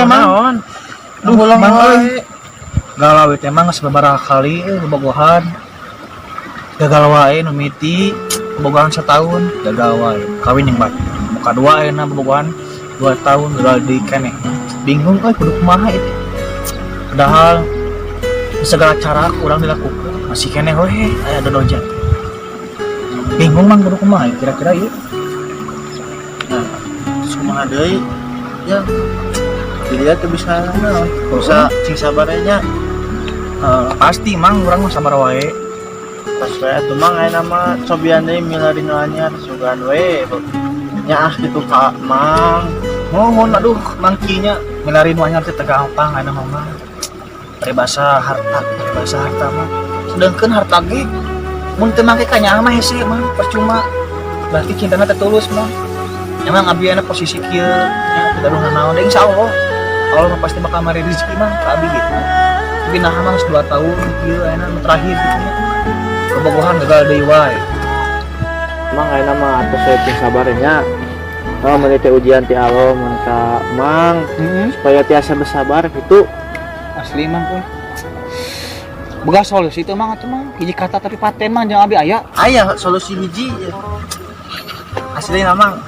Mang. Duh, Ngulang Mang wae. euy. Galau teh emang geus beberapa kali euy bobogohan. Gagal wae nu miti bobogohan setahun, gagal wae. Kawin yang batu. Muka dua ayeuna bobogohan 2 tahun gagal deui keneh. Bingung euy kudu kumaha itu. Padahal segala cara kurang dilakukan masih keneh we aya dodojan. Bingung Mang kudu kumaha kira-kira ieu. Nah, terus kumaha deui? Ya. Jadi dia tuh bisa naon? Bisa sing sabar nya. Pasti Mang urang mah sabar wae. Pas we atuh Mang ayeuna mah cobian deui milari nu anyar sugan we. Nyaah gitu ka Mang. Mohon aduh mangkinya milari nu anyar teh teu gampang ayeuna mah Mang. Paribasa harta, paribasa harta mah. Sedangkan harta ge mun teu make ka nyaah mah hese mah percuma. Berarti cintana teh tulus mah. Emang abi ayeuna posisi kieu nya teu gaduh nanaon deui insyaallah. Allah mah pasti bakal mari rezeki mah ka abi gitu. Tapi nah mah geus 2 tahun kieu ayeuna nu terakhir gitu nya. Kebogohan gagal deui wae. Mang ayeuna mah atos we sing sabar nya. Oh, meuni teh ujian ti Allah mun ka Mang supaya tiasa bersabar gitu. Asli Mang euy. Boga solusi itu Mang atuh Mang. Hiji kata tapi paten Mang jeung abi aya. Aya solusi hiji. Asli Mang.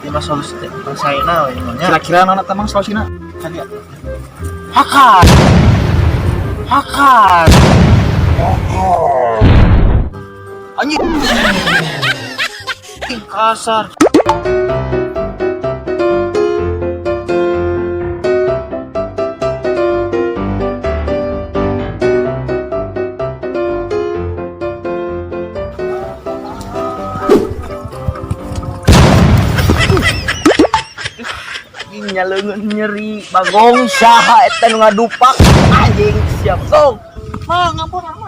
Lima solusi teh saena we nya. Kira-kira naon eta Mang solusina? Tadi Hakan. Hakan. Anjing. Kasar. Nya leungeun nyeri bagong saha eta nu ngadupak anjing siap sok. Mang, ampun, Mang.